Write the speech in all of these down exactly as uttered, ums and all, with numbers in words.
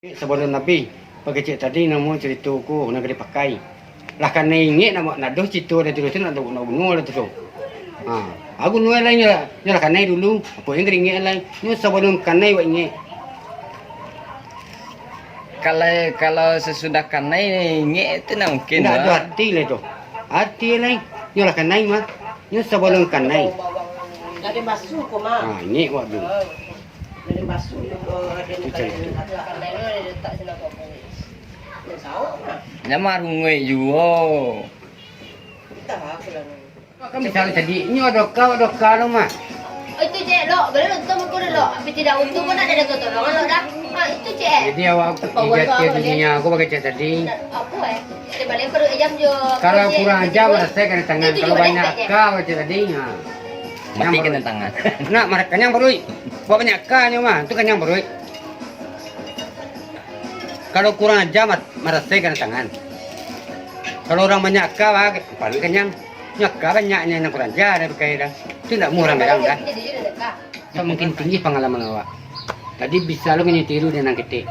Sabalun abih, pakecek tadi namo carito ko nan ka dipakai. Lah kanai ingek nak, nak doh carito dari tu, nak, nak bunuah dari tu. Ha, aku nuai lai nyo lah, nyo lah kanai dulu, apo yang ka diingek lai. Nyo sabalun kanai wak ingek. Kalau, kalau sasudah kanai ingek tu nak mungkin. Ndak lah. Ado arti lai tu. Arti lai, nyo lah kanai mah. Nyo sabalun kanai. Dak ado basuh ko mah. Ha, ingek wak tu. Dak ado basuh ko, ado. Nyo marunguik juo. Kan bisa jadi, nyo ado ka, ado ka lo mah. Oh, itu cek lo, boleh untung aku dulu. Tapi tidak untung pun ada tolong lo dah. Ha, itu cek. Jadi awak ija tiap dunia, aku pakai cek tadi. Apo eh? Kita balik perut ayam jo. Kalau kurang aja, marasai kanai tangan. Kalau banyak ka, pakai cek tadi. Ha. Mati kanai tangan. Nak, mar-, kanyang paruik. Buat banyak ka nyo mah, tu kanyang paruik. Kalau kurang aja, mar-, marasai kanai tangan. Kalau urang banyak ka, bah, paruik kanyang. Nyo ka banyak nyo, nan kurang aja dah pakai dah. Tu ndak murah merang dah. Samungkin tinggi pangalaman awak. Tadi bisa lo nyo tiru dek nan ketek.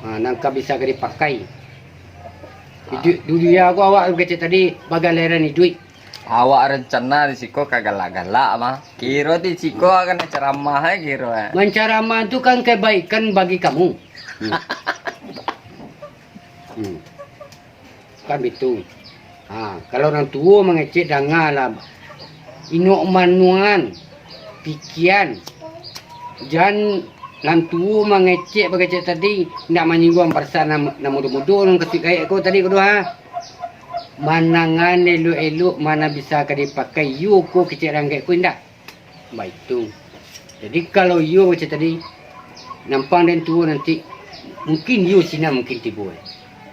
Ha, nan ka bisa ka dipakai. Iduik dunia ko awak kecek tadi bagaleran iduik. Awak rencana di siko ka galak-galak mah. Kiro di siko akan ceramah ai kiro, eh. Mancaramah tu kan kebaikan bagi kamu. Hmm. Hmm. Kan bitu. Ha, kalau urang tuo mangecek, dangalah. Inok manuan, pikian. Jan nan tuo mangecek, bakecek tadi, indak manyingguang parasaan nan, nan mudo-mudo, nan kasuik gaek ko tadi ko doh, ha. Manangan elok-elok, ma nan bisa ka dipakai, iyo ko kecek rangkek ko indak. Baitu. Jadi, kalau iyo macam tadi, nampang den tuo nanti, mungkin iyo sinan mungkin tibo, eh.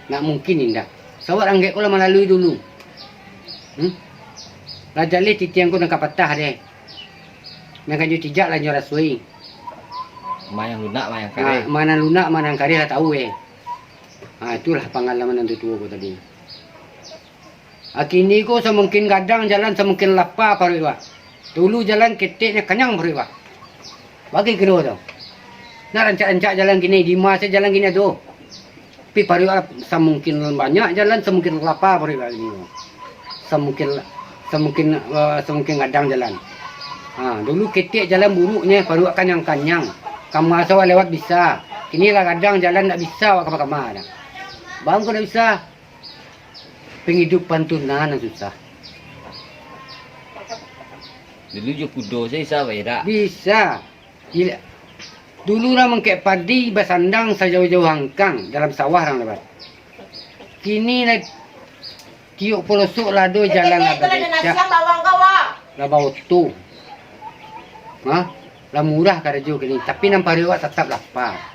Nak mungkin indak. Sawat anggek ko lah malalui dulu. Hmm? Lah jaleh titiang ko nan ka patah deh. Nan ka nyo tijak lah nyo rasoi. Ma nan lunak, ma nan kareh. Ha, ma nan lunak, ma nan kareh lah tau, eh. Ha, itulah pangalaman nan tuo-tuo ko tadi. A kini ko samungkin gadang jalan, samungkin lapa paruik wak. Dulu jalan ketek nyo kanyang paruik wak. Bagi kiro tu. Nak rancak-rancak jalan kini, dima se jalan kini tu. Tapi paruik wak samungkin banyak jalan, samungkin lapa paruik wak kini. Samungkin, samungkin, eh, samungkin gadang jalan. Ha, dulu ketek jalan buruak nyo, paruik wak kanyang-kanyang. Kama se wak lewat bisa. Kini lah gadang jalan ndak bisa wak kama-kama dah. Bang ko ndak bisa. Pangidupan tu nan susah. Dulu jo kudo se bisa, Pak, yo dak? Bisa. Gila. Dulu urang mangkek padi basandang sajauah-jauah angkang dalam sawah urang lewat. Kini lah tiok polosok lah ado jalan lah babecak. Lah baoto. Ha? Lah murah karajo kini, tapi nan paruik wak tatap lapa.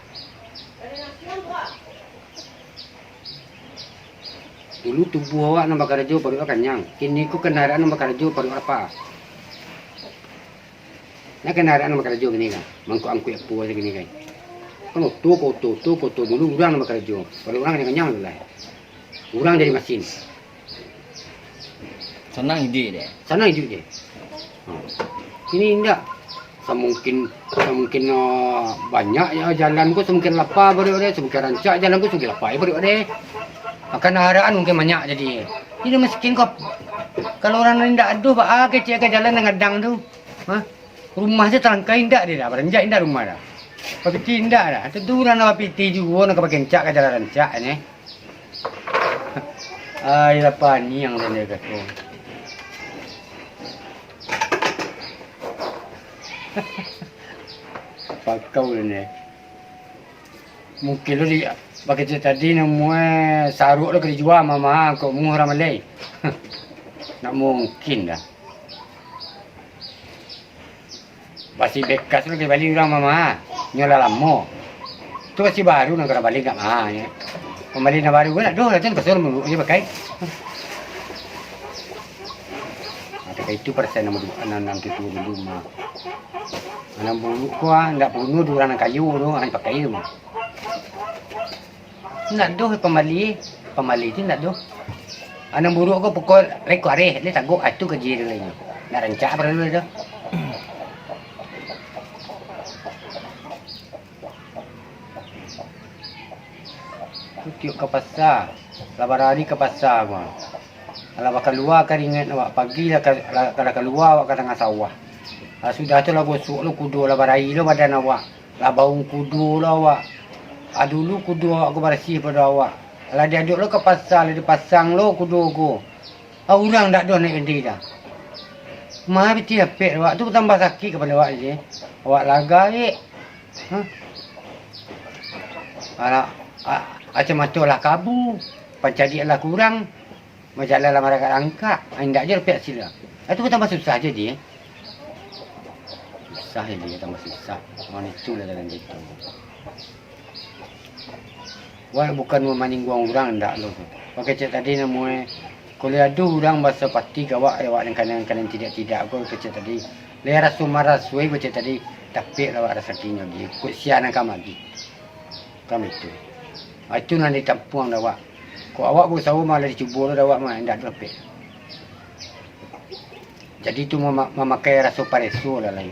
Dulu tubuah awak nan bakarajo paruik awak kanyang, kini ko kandaraan nan bakarajo paruik awak lapa. Nah, kandaraan nan bakarajo kini kan, mangkuak-angkuik apo sajo kini kan. Kan oto ko oto, oto ko oto, dulu urang nan bakarajo, paruik urang kanyang-kanyang tu lah. Urang jadi masin. Sanang iduik deh. Sanang iduik deh. Ha. Kini indak. Samungkin, samungkin, ah, banyak yo jalan ko, samungkin lapa paruik deh, samungkin rancak jalan ko, samungkin lapa paruik deh. Makan arakan mungkin banyak jadi. Jadi miskin ko. Kalau urang nan indak ado, baa kecek ka jalan nan gadang tu. Ha? Rumah se talangkah indak deh dah, baranjak indak rumah dah. Papiti indak dah. Tantu urang nan papiti juo nan ka bakencak ka jalan rancak neh. Ai, lah paniang den dek aku. Pakau den dek. Mungkin lo di, bakecek tadi namuah saruak lo ka dijua mama kok murah malai. Nak mungkin dah. Basi bekas tu dibali urang mama, nyo lah lamo. Tu basi baru nan ka bali agak maha nyo. Pambali nan baru ko ndak doh, lah tu nan pasal mambali pakai. Ado ka itu parasaan nan, nan, nan tuo dulu mah. Nan buruak ko, ah, ndak puno dek urang nan kayo tu, ah, dipakai tu mah. Indak doh pambali, pambali tu indak doh. Nan buruak ko pokok reko areh, lai tagok atu kaji tu lai. Indak rancak paralu tu. Kutiok ka pasa, lah barari ka pasa ko. Alah bakalua karingek awak, pagi lah ka, lah, lah kalua awak ka tangah sawah. Lah sudah tu lah gosok lo kudo, lah barai lo badan awak. Lah baung kudo lo awak. Ah, dulu kudo awak ko barasiah pado awak. Lah diaduak lo ka pasa, lah dipasang lo kudo ko. Ah, urang ndak doh naik kandai dah. Ma pitih dapek awak tu tambah sakik kapalo awak je. Awak lagaik. Hah? Alah, a-, kacamato lah kabu, pancaliak lah kurang, bajalan lah marangkak-rangkak, indak je dapek hasil lah. Itu tambah susah jadi, eh. Susah jadi, tambah susah. Mano itulah dalam itu. Wak bukan mau maningguang urang, ndak lo tu. Pakecek tadi namo e, kalau ado urang basapati ka awak, awak nan kanang-kanang tidak-tidak ko kecek tadi. Lai raso marasoi kecek tadi, dapek lah awak rasakinyo di, kok sia nan ka magi. Kan itu. Ah, itu nan ditampuang dek awak. Kok awak bausaho malah dicubo lo dek awak mah, indak dapek. Jadi tu mama-, mamakai raso pareso lah lai.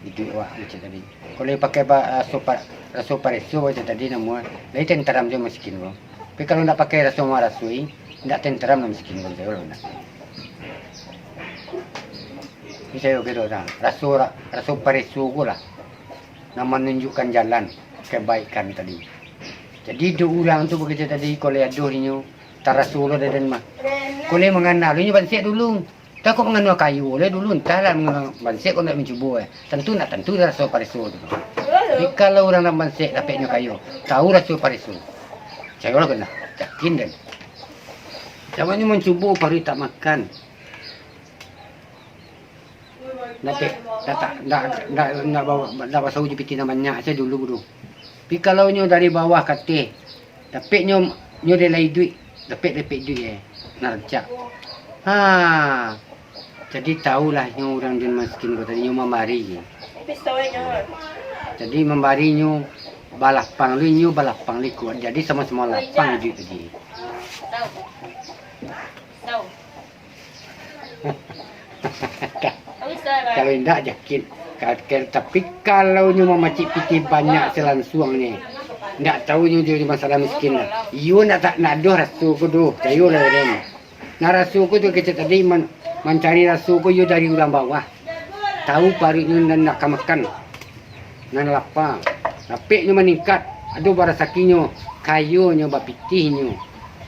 Iduik awak macam tadi. Kalau lai pakai ba-, raso pa-, raso pareso macam tadi namo, lai tenteram jo miskin ko. Tapi kalau ndak pakai raso marasoi, ndak tenteram lah miskin ko, sayo lah ndak. Sayo kiro dah, raso ra-, raso pareso ko lah, nan manunjukkan jalan kebaikan tadi. Jadi, dek urang tu bakecek tadi, kalau lai ado inyo, taraso lo dek den mah. Kalau lai mangana lo inyo bansek dulu. Takok mangano kayo lai dulu, antahlah mangano bansek kok ndak mancubo, eh. Tantu ndak tantu raso pareso tu. Tapi kalau urang nan bansek dapeknyo kayo, tahu raso pareso. Cayolah kena, yakin den. Jamanyo mancubo paruik tak makan. Ndak pe-, ndak tak, ndak, ndak, ndak bawa, ndak basawo jo pitih nan banyak sajo dulu tu. Tapi kalau nyo dari bawah ka ateh, dapek nyo, nyo dari lah iduik, dapek, dapek iduik, eh, nak rancak. Ha, jadi tahulah nyo urang den miskin ko tadi nyo mambari. Jadi mambari nyo balapang lu, inyo balapang lu kuat. Jadi samo-samo lapang iduik tadi. Kalau indak, yakin. Ka-, ka-, tapi kalau nyo mamacik pitih banyak salansuang ni, ndak tahu nyo jadi masalah miskin lah. Iyo ndak ta-, ndak doh raso ko doh, cayolah den. Nah, raso ko tu kecek tadi man-, mancari raso ko iyo dari urang bawah. Tahu paruiknyo nan ndak ka makan. Nan lapa, dapeknyo maningkat, ado barasakinyo, kayonyo, bapitihnyo.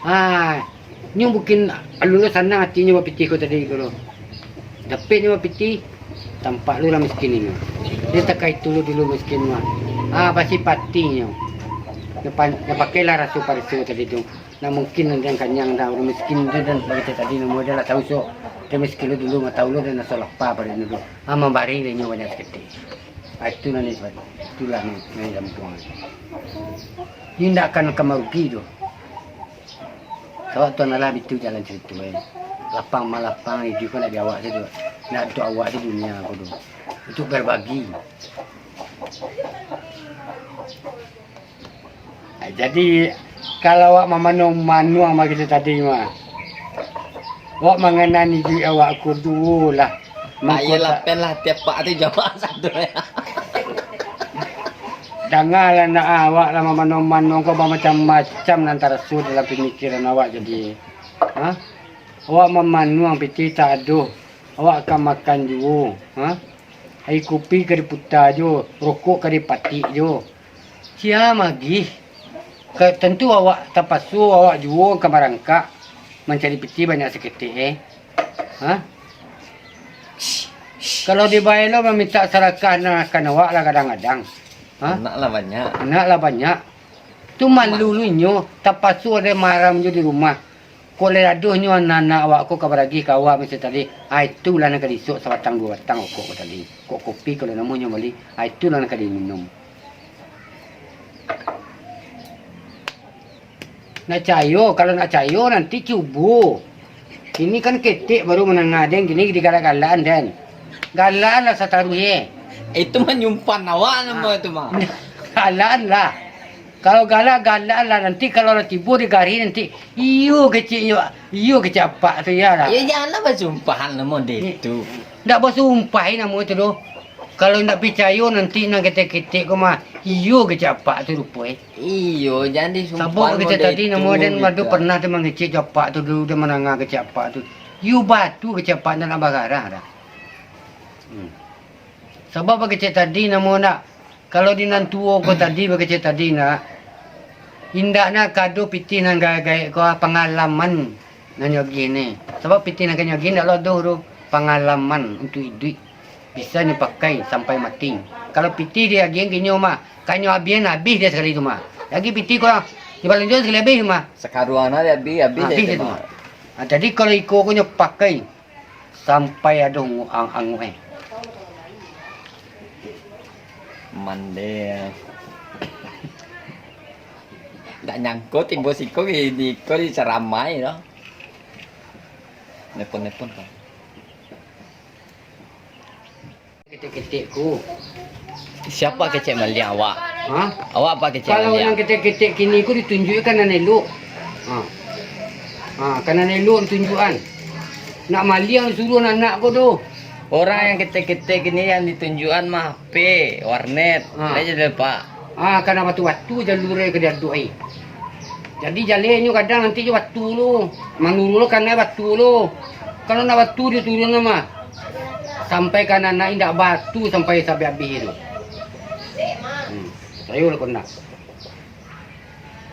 Ah, nyo mungkin alun lo sanang atinyo bapitih ko tadi ko lo. Dapeknyo bapitih, tampak lo lah miskin inyo. Dia takai tu lo dulu miskin mah. Ah, pasti patinyo. Dia pan-, dia pakailah raso pareso tadi tu. Nah, mungkin nan kanyang dah, urang miskin tu dan bagi tadi namo dia lah tahu so. Dia miskin lo dulu, nggak tahu lo dan asal apa pada dulu. Ah, mambari dia nyo banyak saketek. Ah, itu nan disebut. Itulah nan, nan ditampuang. Indak akan ka marugi tu. Sabab Tuhan Allah bitu jalan carito, eh. Lapang malapang, iduik ko nak di awak sajo. Nak untuak awak di dunia ko tu. Untuak berbagi. Jadi, kalau awak mamanuang-manuang bak kito tadi mah, awak manganan iduik awak ko duo lah. Ayo lapen lah, tiap pak tu jawab satu. Dangalah nak awak lah mamanuang-manuang ko bamacam-macam nan taraso dalam pamikiran awak jadi. Ha? Awak mamanuang pitih tak ado. Awak ka makan juo. Ha? Aia kopi ka diputa juo, rokok ka dipatik juo. Sia magih. Ka, tantu awak tapaso, awak juo ka marangkak mancari pitih banyak saketek, eh. Ha? Kalau dibae lo mamintak sarakah nan akan awak lah kadang-kadang. Ha? Anak lah banyak. Anak lah banyak. Tu malu lu inyo, tapaso ado maram jo di rumah. Kok lai ado nyo anak-anak awak ko ka baragih ka awak masa tadi, ah, itulah nan ka diisok sabatang duo batang rokok ko tadi. Kok kopi kalau namonyo bali, ah, itulah nan ka diminum. Nak cayo, kalau nak cayo nanti cubo. Kini kan ketek baru manangah den, kini digalak-galakan den. Galakan lah sataruih, eh. Itu mah nyumpan awak namo itu mah. Galakan lah. Kalau galak, galak lah. Nanti kalau lah tibo di gari nanti, iyo keceknyo, iyo kecek apak tu, iyo lah. Yo, janlah basumpahan namo dek tu. Ndak basumpah namo itu doh. Kalau ndak picayo nanti nan ketek-ketek ko mah, Iyo kecek apak tu rupo, eh. Iyo, jan disumpah. Sabab kecek tadi namo den ado pernah tu mangecek jo apak tu dulu, den mandanga kecek apak tu. Iyo batu kecek apak tu nak bagarah dah. Hmm. Sabab bakecek tadi namo nak, kalau di nan tuo ko tadi bakecek tadi nak, indaknyo ka ado pitih nan gaek-gaek ko pangalaman. Nan nyo agiah ni. Sabab pitih nan ka nyo agiah ndak lo doh tu. Pangalaman untuak iduik. Bisa nyo pakai sampai mati. Kalau pitih di agiah kinyo mah, ka nyo abihan abih dia sakali tu mah. Lagi pitih ko, di balanjo sakali abih mah. Sakaruang nak abih, abih. Abih dia tu mah. Ha, jadi kalau iko ko nyo pakai sampai ado angu-, ang-, anguih. Mandeh. Ndak nyangko tibo siko gini ko dicaramai doh. Nelpon-nelpon, Pak. Ketek-ketek ku. Siapa kecek maliang awak? Ha? Awak apa kecek maliang? Kalau nan ketek-ketek kini ku ditunjuikan nan elok. Ha. Ha, ka nan elok ditunjuikan. Nak maliang disuruah anak ko tu. Orang yang ketek-ketek kini yang ditunjuikan mah P, warnet. Ha. Dah jadi, Pak. Ah, ka nan batu-batu jalur ka diaduak ai. Jadi jaleh nyo kadang nanti jo batu lo. Manurun lo kanai batu lo. Kalau nak batu diturun mah. Sampai ka nan indak batu sampai sabih-abih tu. Hmm. Sayo lah kau nak.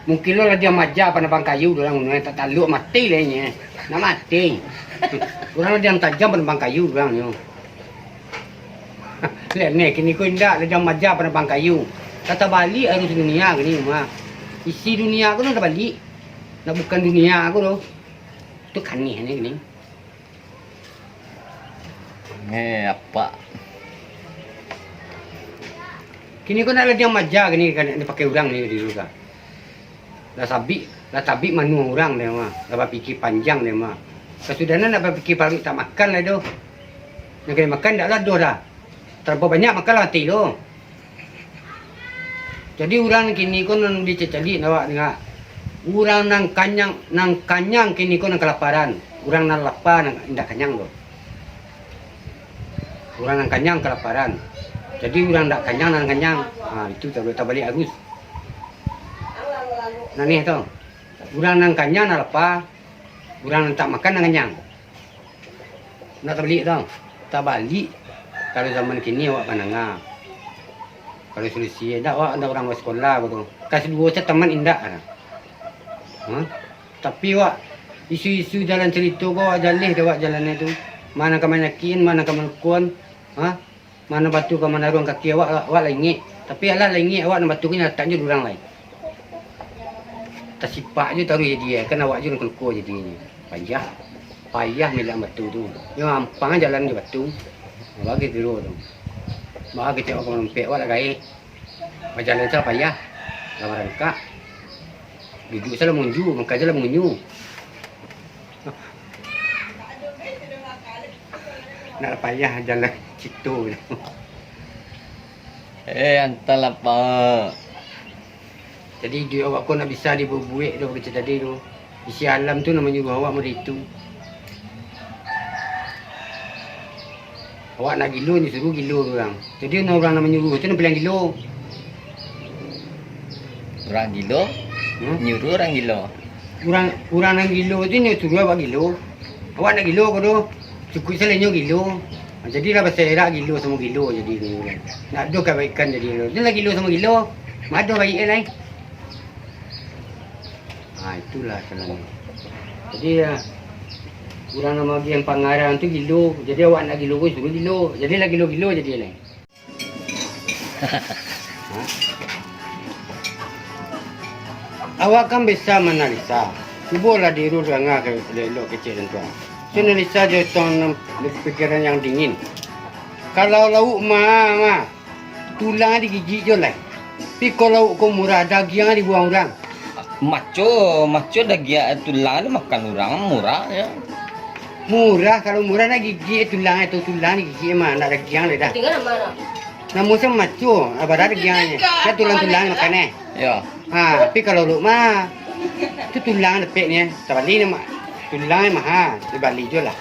Mungkin lo lah diam aja panabang kayu urang tu, eh, tak taluk mati lah inyo. Nak mati. Urang lah diam tajam panabang kayu urang nyo. Lek neh, kini ko indak, lah diam aja panabang kayu. Lah tabalik arus dunia kini mah. Isi dunia ko lah tabalik. Nak bukan dunia ko doh. Tu kaneh neh kini. Eh, apak. Kini ko nak lah diam aja kini kan, nak dipakai urang ni di dunia. Lah sabik, lah tabik manuang urang deh mah. Lah bapikia panjang deh mah. Sasudah nan nak bapikia paruik tak makan lai doh. Nan kena makan ndak lah doh dah. Talampau banyak makan lah mati tu. Jadi urang kini ko nan dicacaliak awak danga. Urang nan kanyang, nan kanyang kini ko nan kalaparan. Urang nan lapa nan indak kanyang tu. Urang nan kanyang kalaparan. Jadi urang ndak kanyang nan kanyang. Ha, itu tabaliak arus. Nah, nih tu. Urang nan kanyang nan lapa, urang nan tak makan nan kanyang. Ndak tabaliak tu. Tabaliak, kalau zaman kini awak pandanga. Kalau solusi, indak awak, indak urang basekolah ko tu. Kelas duo se tamat indak ado. Ha? Tapi awak isu-isu jalan carito ko awak jaleh dek awak jalannyo tu. Ma nan ka manyakikan, ma nan ka malukoan. Ha? Ma nan batu ka manaruang kaki awak, awak lah ingek. Tapi alah lah ingek awak nan batu ko nyo latak jo di urang lai. Tasipak jo taruih jadi, kan awak jo nan kaluko jadinyo. Payah. Payah milak batu tu. Nyo ampang jalan jo batu. Bagi tiru tu. Bagi cewek ka manumpek awak lah gaek. Bajalan salah payah. Lah marangkak. Duduak salah munju, makan salah munyu. Nak payah jalan situ. Eh, antahlah, Pak. Jadi, iduik awak ko nak bisa dibuek-buek tu, kecek tadi tu. Isi alam tu nak manyuruah awak model itu. Awak nak gilo, nyo suruah gilo urang. Jadi, urang nak manyuruah tu nak bilang gilo. Urang gilo, hmm? Nyuruah urang gilo. Urang, urang nan gilo tu nyo suruah awak gilo. Awak nak gilo ko doh? Cukuik salah nyo gilo. Ha, jadilah baserak gilo samo gilo jadi ko urang. Nak doh kabaikan jadi gilo. Jan lah gilo samo gilo. Ma ado baik e lai. Ha, itulah salah nyo. Jadi, ya, urang nan magiah pangarang tu gilo. Jadi awak nak gilo ko suruah gilo. Jadilah gilo-gilo jadi lai. Awak kan bisa manalisa. Cubolah diiruh danga ka elok-elok kecek dan tuan. Cubo analisa jo tong pikiran yang dingin. Kalau lauak ma, ma, tulang digigik jo lai. Tapi kalau lauak ko murah, dagiang dibuang urang. Maco, maco dagiang, tulang dimakan urang, murah, ya. Murah, kalau murah nak gigik tulang tu, tulang digigik mah, nak dagiang lai dah. Tinggal nama dah. Namo se maco, ah, bara dagiangnyo. Kan tulang-tulang makan, eh. Ya. Ha, tapi kalau lauak ma, tu tulang dapek ni, eh. Tabali ni, Mak. Tulang ni maha, dibali jo lah.